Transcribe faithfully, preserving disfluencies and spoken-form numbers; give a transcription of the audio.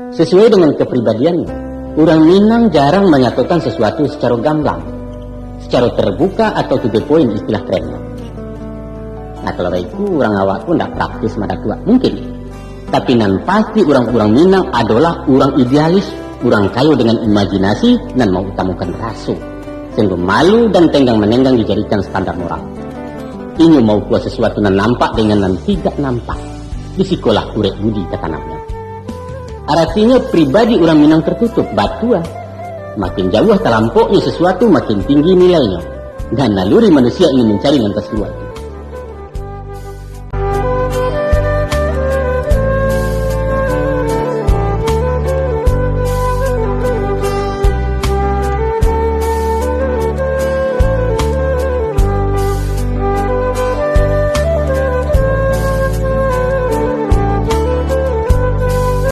Sesuai dengan kepribadian, urang Minang jarang manyatokan sasuatu sacaro gamblang, sacaro terbuka atau to the point istilah kerennya. Nah, kalau baitu urang awak tu ndak praktis madatuak, mungkin. Tapi nan pasti urang-urang Minang adolah urang idealis, urang kayo dengan imajinasi nan mautamokan raso, sehingga malu dan tenggang-menenggang dijadikan standar moral. Inyo maukua sasuatu nan nampak dengan nan tidak nampak, di sikolah kurek budi katanamnyo. Aratinyo pribadi urang Minang tertutup, batua. Makin jauah talampoknyo sasuatu, makin tinggi nilainyo. Dan naluri manusia ingin mancari nan tasuluah.